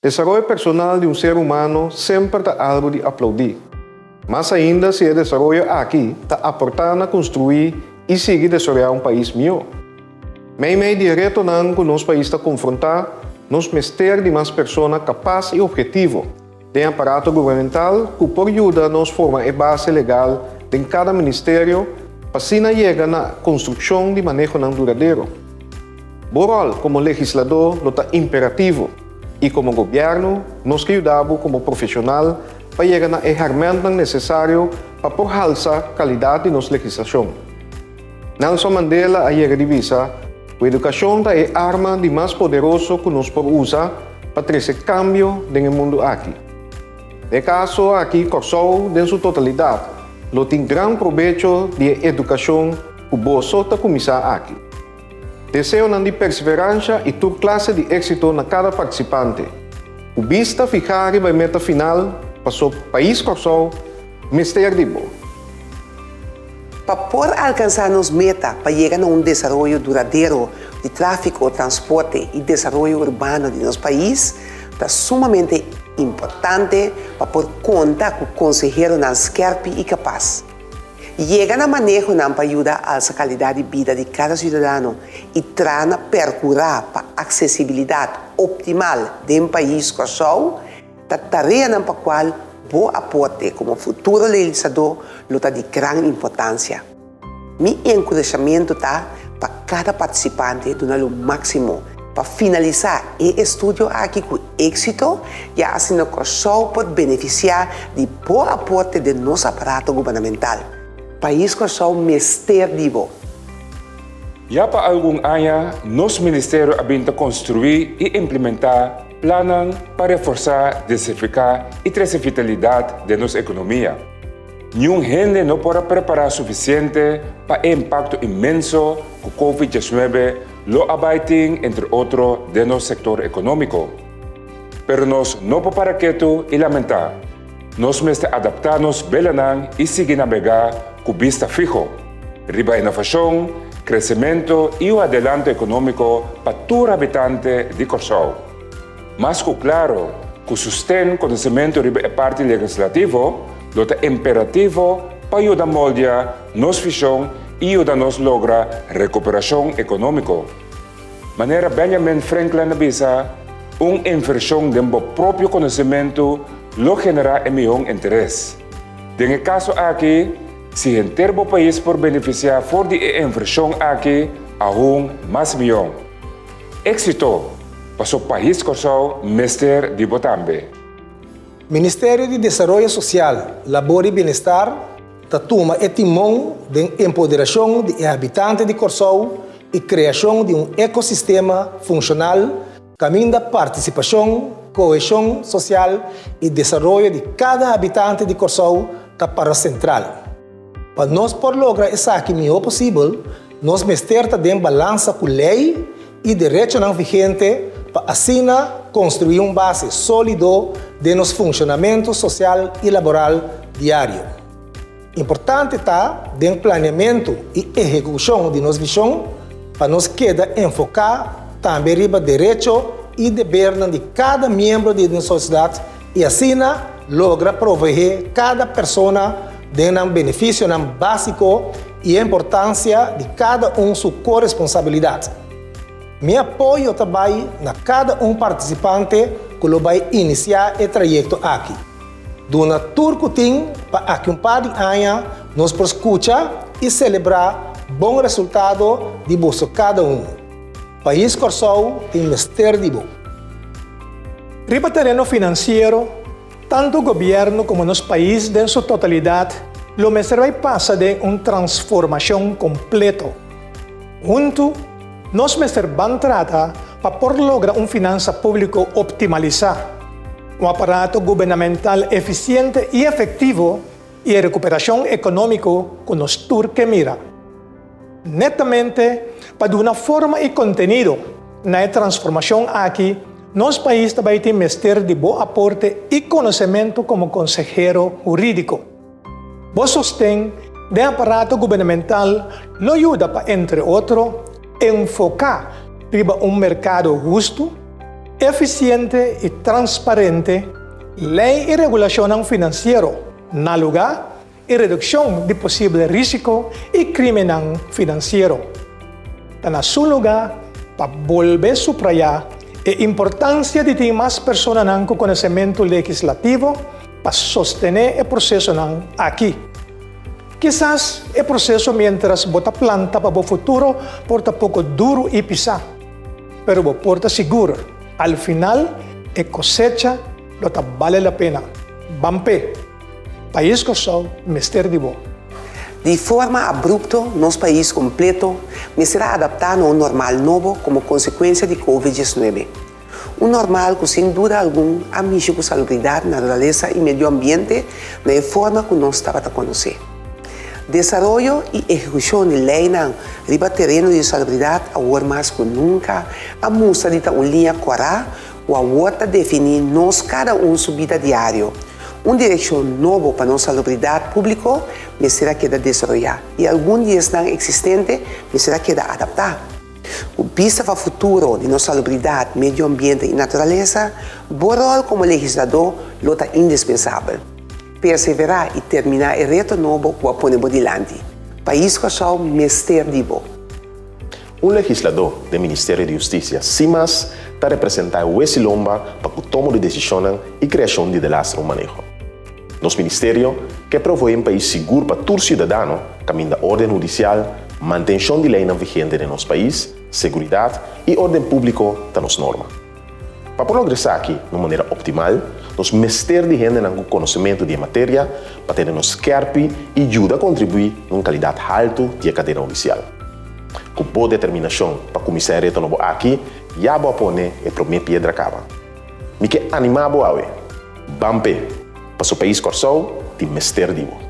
Desaroyo personal di un ser humano semper ta algu di aplaudí. Mas ainda si e desaroyo aki ta aportá na konstruí i sigui desaroyá un pais mihó. Meimei di e retonan ku nos pais ta konfrontá, nos mester di mas persona kapas i ophetivo den aparato gubernamental ku por yuda nos forma e base legal den kada ministerio pa asina yega na konstrukshon di manehonan duradero. Bo ròl komo legisladó lo ta imperativo i komo gobièrnu nos ke yuda bo komo profeshonal pa yega na e hèrmèntnan nesesario pa por halsa kalidat di nos legislashon. Nelson Mandela a yega di bisa ku edukashon ta e arma di mas poderoso ku nos por usa pa trese kambio den e mundu aki. Den e kaso aki Kòrsou den su totalidat lo tin gran probecho di e edukashon ku boso ta kuminsá aki. Deseonan di perseveransha i tur klase di éksito na kada partisipante. Ku bista fihá riba e meta final, paso pais Kòrsou mester di bo. Pa por alkansá nos meta pa yega na un desaroyo duradero di tráfiko, transporte i desaroyo urbano di nos pais, ta sumamente importante pa por konta ku konseheronan skèrpi i kapas. Yega na manehonan pa yuda alsa kalidat di bida di kada siudadano i traha na perkurá pa aksesibilidat optimal den pais Kòrsou ta tareanan pa kual bo aporte komo futuro legisladó lo ta di gran importansia. Mi enkurashamentu ta pa kada partisipante duna lo máksimo pa finalisá e estudio aki ku éksito ya asina Kòrsou por benefisiá di bo aporte den nos aparato gubernamental. Pais Kòrsou mester di bo. Ya pa algun aña nos ministerio a bin ta konstruí i implementá plannan pa reforsá, desifiká i trese vitalidat den nos ekonomia. Niun hende no por a prepará sufisiente pa e impakto inmenso ku Covid diesnuebe lo a bai tin entre otro den nos sektor ekonómiko. Pero nos no por para ketu i lamentá. Nos mester adaptá nos belanan i sigui nabegá ku bista fiho riba inovashon, kresementu i un adelanto ekonómiko pa tur habitante di Kòrsou. Mas ku klaro ku susten konosementu riba e parti legislativo lo ta imperativo pa yuda moldia nos vishon i yuda nos logra rekuperashon ekonómiko. Manera Benjamin Franklin a bisa, Un invershon den bo propio konosementu lo generá e mihó interes. Den e kaso aki, si henter bo pais por benefisiá for di e invershon aki, aun mas mihó. Éksito! Paso pais Kòrsou mester di bo tambe. Ministerio di Desaroyo Sosial, Labor i Bienestar ta tuma e timon den empoderashon di e habitante di Kòrsou i kreashon di un ekosistema funshonal kaminda partisipashon, koheshon sosial i desaroyo di kada habitante di Kòrsou ta para sentral. Pa nos por logra esaki mihó posibel, nos mester ta den balansa ku lei i derechonan vigente pa asina konstruí un base sólido den nos funshonamentu sosial i laboral diario. Importante ta den planeamentu i ehekushon di nos vishon pa nos keda enfoká tambe riba derecho i debernan di kada miembro di nos sosiedat i asina logra proveé kada persona den nan benefisionan básiko i e importansia di kada un su koresponsabilidat. Mi apoyo ta bai na kada un partisipante ku lo bai inisiá e trayekto aki. Duna tur ku tin pa aki un par di aña nos por skucha i selebrá bon resultado di boso kada un. Pais Kòrsou tin mester di bo. Riba tereno finansiero, tantu gobièrnu komo nos pais den su totalidat lo mester bai pasa den un transformashon kompleto. Huntu, nos mester ban trata pa por logra un finansa públiko optimalisá, un aparato gubernamental efisiente i efektivo i e rekuperashon ekonómiko ku nos tur ke mira. Netamente pa duna forma i kontenido na e transformashon aki, nos pais ta bai tin mester di bo aporte i konosementu komo konsehero hurídiko. Bo sosten. den aparato gubernamental lo yuda pa entre otro enfoká riba un merkado hustu, efisiente i transparente, lei i regulashonnan finansiero na lugá i redukshon di posibel rísiko i krímennan finansiero. Ta na su lugá pa bolbe suprayá e importansia di tin mas personanan ku konosementu legislativo pa sostené e prosesonan aki. Kisas e proseso miéntras bo ta planta pa bo futuro por ta poko duru i pisá, pero bo por ta sigur, al final e kosecha lo ta bale la pena. Ban p'e! Pais Kòrsou mester di bo. Di forma abrupto nos pais kompleto mester a adaptá na un normal nobo komo konsekuensia di Covid 19. Un normal ku sin duda algun a mishi ku salubridat, naturalesa i medio ambiente na e forma ku nos tabata konosé. Desaroyo i ehekushon di leinan riba tereno di salubridat awor mas ku nunka a mustra di ta un liña kòrá ku awor ta definí nos kada un su bida diario. Un direkshon nobo pa nos salubridat públiko mester a keda desaroyá i algun di esnan eksistente mester a keda adaptá. Ku bista pa futuro di nos salubridat, medio ambiente i naturalesa, bo ròl komo legisladó lo ta indispensabel. Perseverá i terminá e reto nobo ku a pone bo dilanti. Pais Kòrsou mester di bo. Un legisladó den Ministerio di Hustisia sin mas ta representá e wes i lomba pa ku tomo di desishonnan i kreashon di delaster un maneho. Nos ministerio ke provoé un pais sigur pa tur siudadano kaminda órden hudisial, mantenshon di leinan vigente den nos pais, seguridat i órden públiko ta nos norma. Pa por logra esaki na un manera optimal, nos mester di hendenan ku konosementu di e materia pa tene nos skèrpi i yuda kontribuí na un kalidat haltu di e kadena hudisial. Ku bo determinashon pa kuminsá e reto nobo aki, ya bo a pone e promé piedra kaba. Mi ke animá bo awe, ban p'e, paso pais Kòrsou tin mester di bo.